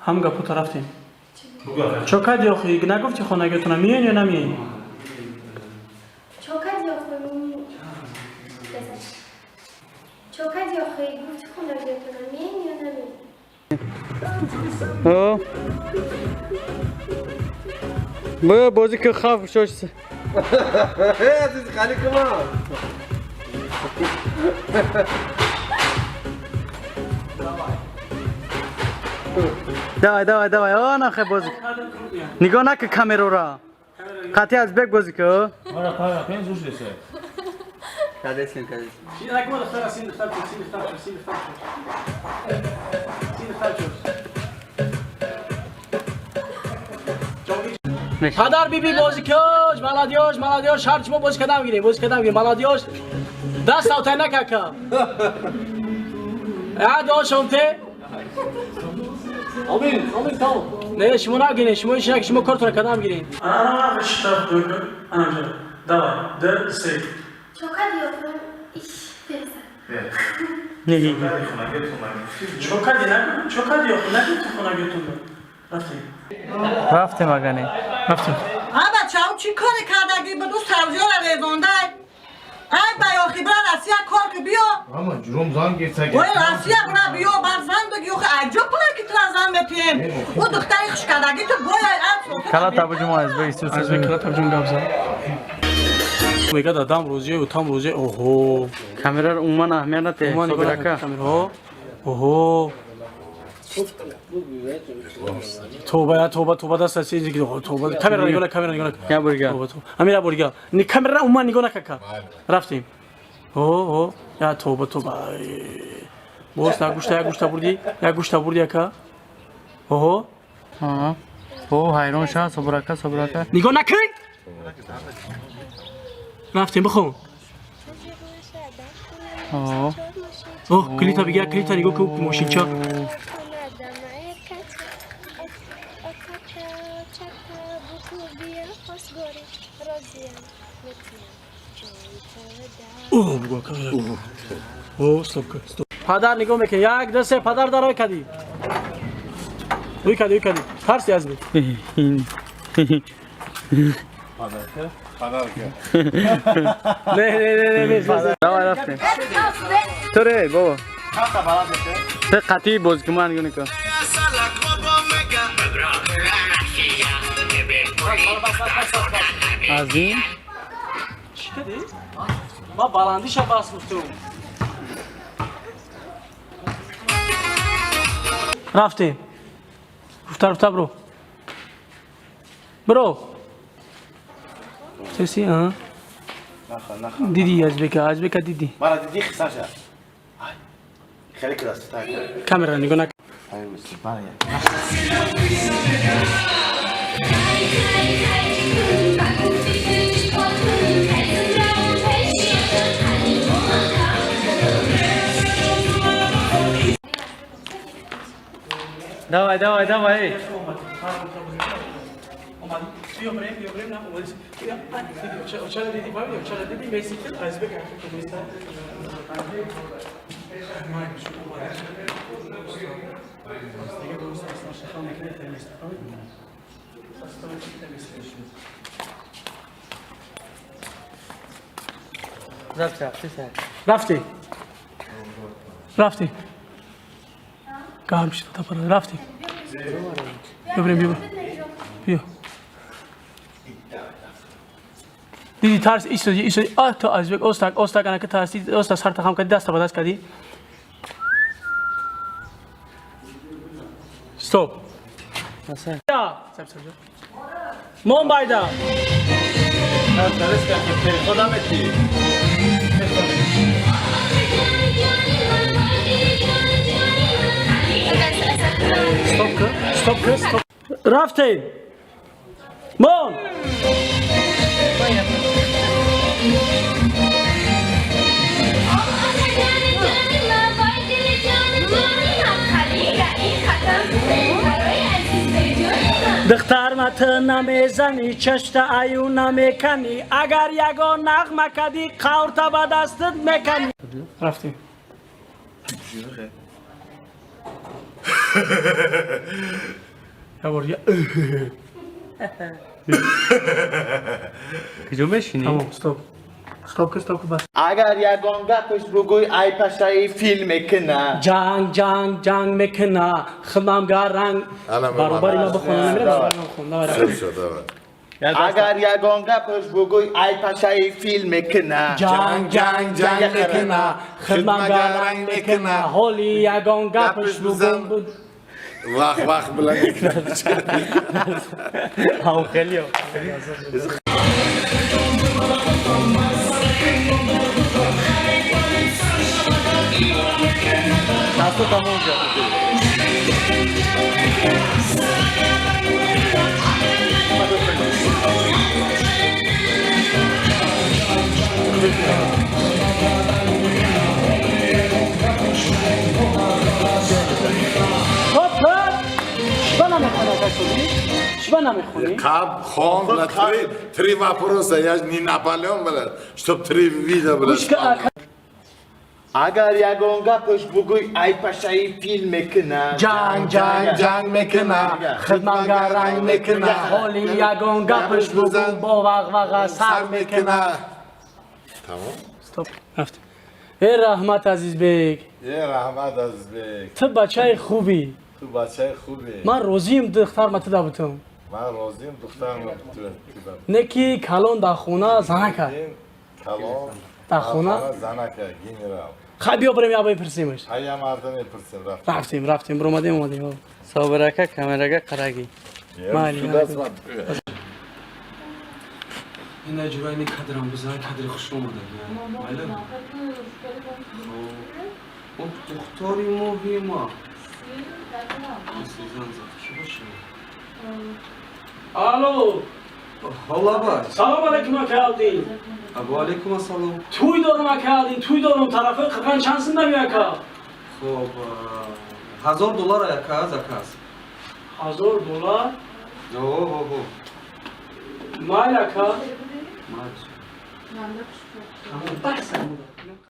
Ҳам гапота рафтем. Чо кардӣ охи? Нагуфти хонагиётона миён ё намиён? Чо кардӣ охи? Чо кардӣ охи? Гуфти хонагиётона миён ё намиён? О. Бо бозӣ ки хаф шош. Азиз халикума. Давай, давай, давай. О, нахе бозӣ. Нигоҳ накун камерора. Қатъи аз бек бозӣ ку. Мара пара пенз уж десе. Кадесин, кадесин. Падар биби бозӣ кӯш, маладиёш, маладиёш, ҳар чимо бозӣ кадам гирем, бозӣ кадам гирем, маладиёш. Даст автай накака. Я дошонте. Амин, амин, тамом. Не, шумо нагирен, шумо ишак, шумо кортона кадам гирем. Ана, ана, штраф дойка. Ана, давай, д, се. Чо кардӣ охи? Иш, бирза. Чо кардӣ нагу? Чо кардӣ охи? Нагуфти хонагиётон. Рафтем. Рафтем агане. Рафтем. А бачаҳо чӣ коре кардагӣ буд? Ӯ сабзиёра резондай. Ай баёхи бира Россия кор ки биё. Ама ҷуром занг гирсаг. Ой Россия бира биё бар зан бигӣ охи айҷо пула ки тура зан метиҳем. Ӯ духтари хушкардагӣ ту бояй ай Кала табуҷумо аз бек сус. Аз бек кала табуҷум гап зад. Мегад адам рӯзия ва там рӯзия. Оҳо. Камерара умуман аҳамият нате. Умуман нигоҳ Собирака. накун камераҳо. Оҳо. Тоба, я тоба, тоба, даст аз чизи ки тоба. Камера нигоҳ накун, камера нигоҳ накун. Я бурга. Тоба, тоба. Амира бурга. Ни камера умуман нигоҳ накака. Рафтем. О, о, я тоба, тоба. Боз як гушта, як гушта бурди, як гушта бурди ака. Оҳо. Аҳа. О, ҳайрон ша, собирака, собирака. Нигоҳ накун. Рафтем, бихон. О. Оҳ, клита бигир, клита нигоҳ кун, мошинча. Оҳ, бугу ака. О, стоп, стоп. Падар нигоҳ мекунӣ. Як, ду, се, падар дарой кадӣ. Уй кадӣ, уй кадӣ. Тарси аз би. Не, не, не, не, не, не. Давай рафтем. Туре, бобо. Те қатъи бозӣ ку ман нигоҳ накун. Аз ин Чӣ кадӣ? Ма баландиша бас гуфтум. Рафтем. Руфта, руфта, бро. Бро. Сеси, а? Диди Азбека, Азбека диди. Мара диди хисаша. Ай. Хеле красота. Камера нигоҳ накун. Ай, мара. Давай, давай, давай. Рафтӣ. Рафтӣ. Гарм шуд тапара. Рафтӣ. Биё бирем, биё. Биё. Диди тарс истодӣ, истодӣ. А то Азбек остак, остак анака тарси, остак сарта хам кардӣ, даста ба даст кардӣ. Стоп. Я. Саб, саб, саб. Мон байда. Стоп ку, стоп ку, стоп. Рафтем. Мон. Духтар ма ту намезанӣ, чашта аю намеканӣ, агар ягон нағма кадӣ, қаврта ба дастат меканӣ. Рафтем. Я бор дига. Куҷо мешинӣ? Тамом, стоп. Стоп ка, стоп ка, бас. Агар ягон гапаш бугӯй, ай пашаи фил мекуна. Ҷанг, ҷанг, ҷанг мекуна, худам гаранг. Ана ма- Баробари ма бихонам, намера, Давай. баробари ма бихон. Давай, Всё, рафтем. всё, давай. Агар ягон гапаш бугӯй, ай пашаи фил мекуна. Ҷанг, ҷанг, ҷанг мекуна, хидмат гаранг мекуна, ҳоли ягон гапаш Гапаш бизан. бугум. Вах, вах, билан. Ҳав хеле. Дасто тамом шуд. Хоп, хоп! Чиба намехонӣ, ака Собир? Чиба намехонӣ? Каб, хон, бля, три вопроса. Я ж не Наполеон, бля, чтоб три вида, бля. Гӯш ка, ака. Агар ягон гапаш бугӯй, ай пашаи фил мекуна. Ҷанг, ҷанг, ҷанг мекуна, хидмат гаранг мекуна, ҳоли ягон гапаш бугум бо вағваға сар мекуна. Тамом? Стоп. Рафтем. Э, раҳмат, Азизбек. Е, раҳмат, Азизбек. Ту бачаи хубӣ. Ту бачаи хубе. Ман розием духтарма ту дабутум. Ман розием духтарам ту ту. Не ки калон дар хона занака. Ин калон Дар хона? Занака, генерал. Хай, биё бирем, я бипурсимаш. Ҳая, марда мепурсем, рафтем. Рафтем, рафтем, биромадем, омадем. Собирака камерага қарагӣ. Майли, Сюда майли. смотри. Ина ҷурайни кадрам бизан, кадри хуш омада. Майли. О, духтари моҳи ма. Сезан зад. Чӣ боша? Алло. Ҳола. Салом алейкум, ака Алдин. Ва алейкум ассалом. Тӯй дорум, ака Алдин, тӯй дорум. Тарафи қирған чанд сум дами, ака? Хоб, 1000 доллар яка заказ. 1000 доллар? О, о, о. Майли, ака. Майли. Тамом, бас.